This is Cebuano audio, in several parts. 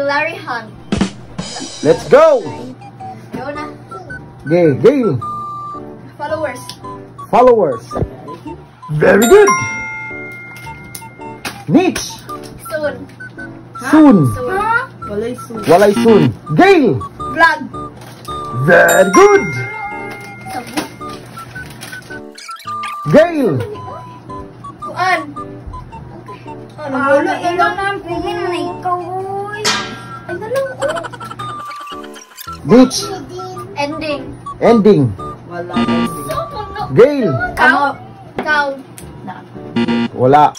Larry Hunt. Let's go! Go na. Gail, Gail. Followers. Followers. Very good. Niche. Soon. Soon. Soon. Walay soon. Walay soon. Gail. Vlog. Very good. Sabot. Gail. Kuan. Ano? Wala na lang. Pili mo na ikaw, uy. Ay, nalang. Oh. Niche. Ending. Ending. Wala ending. Gail. Count. Count. Na. Wala.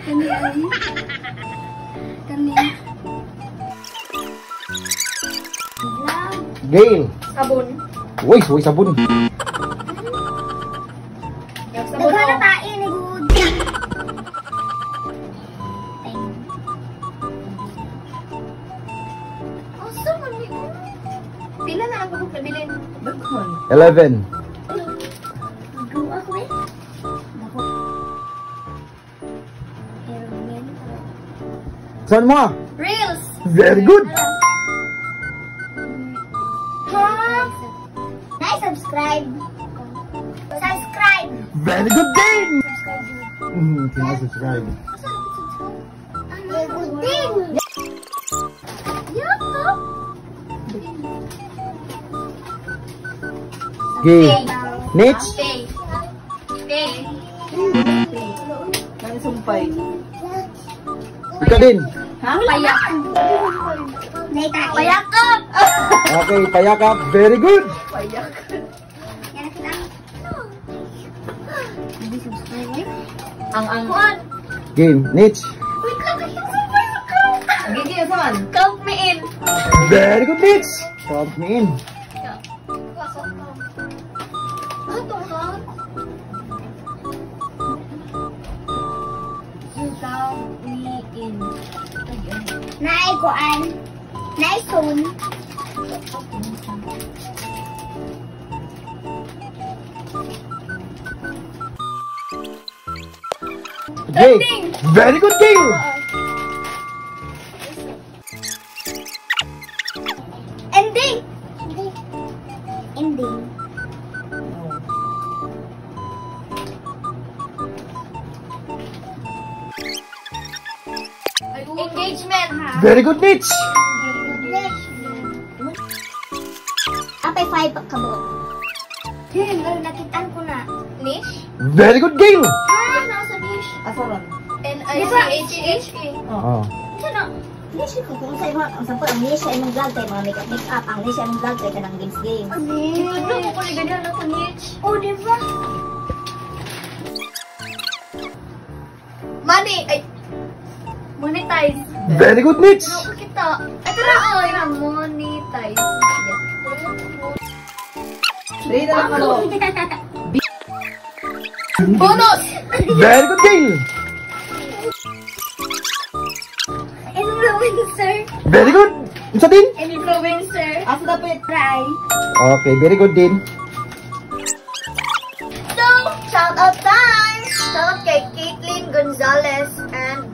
Kani ay. Kani. Vlog. Gail. Sabon. Uy, uy, sabon. Sabon. Daghan na tae ni good. Oh, sabon ni. Pila na ang buhok na bilin? Daghan. 11. Go ako eh. Dako. Erwin. Saan mo ah? Reels. Very good. Ha? Nice, subscribe. Subscribe. Very good din. Subscribe. Kina-subscribe. Very good din. Yaka. Gail. Niche. Pay. Pay. Kani sumpay. Ikaw din. Ha? Payak. Naitae. Payakap. Okay, payakap. Very good. Payak. Yan kita. Hindi subscribe eh. Ang Kuan. Game. Niche. Wait lang. Gigi asa man? Count me in. Very good, Niche. Count me in. Ano count? Count me in. Naay kuan. Naay soon. Gail. Very good, Gail. Ending. Ending. Engagement. Very good, Niche. Apay 5 ka buok. Pero nakitaan ko na. Niche. Very good, Gail. Ah, nasa niche. Asa ron? N-I-C-H-H-E. Oh. Ano na? Niche ko kung sa imong ang sample ang niche sa imong vlog kay mga makeup makeup, ang niche sa imong vlog kay kanang games games. Ano ko kung ganyan ako niche? Oh, di ba? Money. Ay. Monetize. Very good, Niche. Ano ko kita? Ito na oy. Monetize. Dili na lang ano. Bonus! Very good, Gail. Influencer. Very good. Unsa din? Influencer. Asa dapit? Try. Okay, very good din. So, shout out time! Shout out kay Caitlin Gonzalez and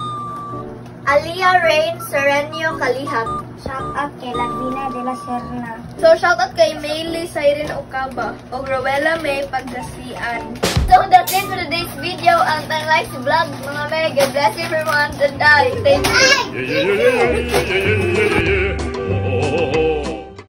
Aliyah Rain Serenio Kalihat. Shout out kay Lavina de la Serna. So, shout out kay Maylee Siren Okaba o Rowella May Pagdasian. So, that's it for today's video. Ang Tang Life Vlog, mga may. God bless you everyone. And thank you. Yeah.